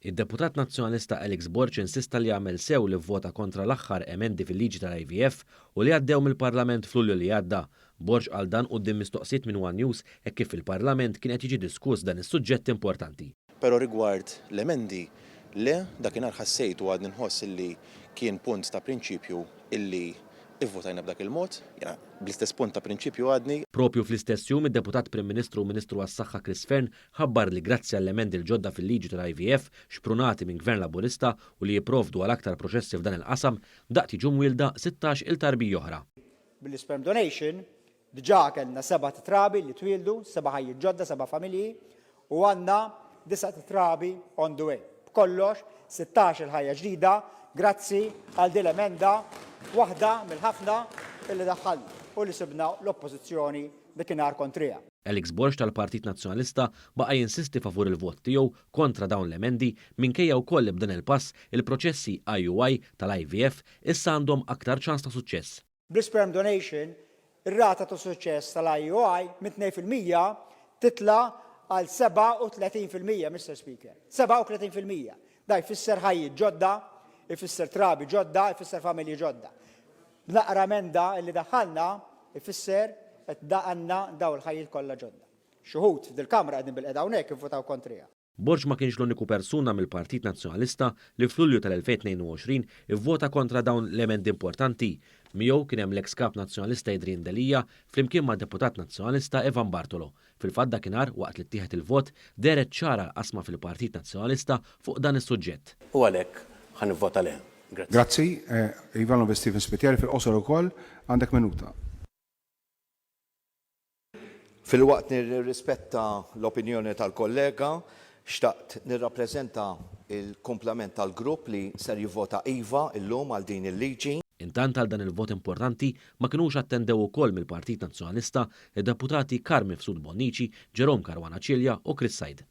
Id-deputat Nazzjonalista Alex Borg insista li għamel sew li vvota kontra l-aħħar emendi fil-liġi tal-IVF u li għaddew mill-Parlament f'Lulju li għadda. Borg qal dan quddiem mistoqsijiet minn one News hekk kif fil-Parlament kien qed jiġi diskuss dan is-suġġett importanti. Però rigward l-emendi, le, dakinhar ħassejt u għadni nħoss illi kien punt ta' prinċipju illi ivvotajna b'dak il-mod. Jiena bl-istess punt ta' prinċipju għadni. Propju fl-istess jum id-Deputat Prim Ministru u Ministru għas-Saħħa Chris Fearne ħabbar li grazzi għall-emendi l-ġodda fil-liġi tal-IVF xprunati minn Gvern Laburista u li jipprovdu għal aktar proċessi f'dan il-qasam, daqt jiġu mwielda 16 il tarbija oħra. Bil-sperm donation diġà kellna sebat trabi li twieldu, seba' ħajjiet ġodda, seba' familji, u għandna disat trabi on the way. B'kollox, 16 il-ħajja ġdida grazzi għal din l-emenda waħda mill-ħafna illi daħħalna u li sibna l-oppożizzjoni dakinhar kontriha. Alex Borg tal-Partit Nazzjonalista baqa' jinsisti favur il-vot tiegħu kontra dawn l-emendi minkejja wkoll li b'dan il-pass il-proċessi IUI tal-IVF issa għandhom aktar ċans ta' suċċess. Bl-sperm donation, ir-rata ta' suċċess tal-IUI minn 2% titla' għal 37%, Mister Speaker. 37%. Da jfisser ħajjiet ġodda, ifisser trabi ġodda, ifisser familji ġodda. B'naqra emenda li daħħalna ifisser qed għandna daw il-ħajjiet kollha ġodda. Xi wħud f'dil-Kamra qegħdin bilqiegħda hawnhekk ivvutaw kontriha. Borg ma kienx l-uniku persuna mill-Partit Nazzjonalista li f'Lulju tal-2022 ivvota kontra dawn l-emendi importanti. Miegħu kien hemm l-eks Kap Nazzjonalista Adrian Delia flimkien mad-Deputat Nazzjonalista Evan Bartolo. Fil-fatt dakinhar, waqt li ttieħed il-vot, dehret ċara l-qasma fil-Partit Nazzjonalista fuq dan is-suġġett. U għalhekk ħa nivvota le. Grazzi. Grazzi. Iva, l-Onorevoli Stephen Spiteri, fil-qosor ukoll, għandek minuta. Filwaqt li nirrispetta l-opinjoni tal-kollega, xtaqt nirrappreżenta l-kumplament tal-grupp li ser jivvota iva llum għal din il-liġi. Intant għal dan il-vot importanti ma kinux attendew ukoll mill-Partit Nazzjonalista d-Deputati Carm Mifsud Bonnici, Jerome Caruana Cilia u Chris Said.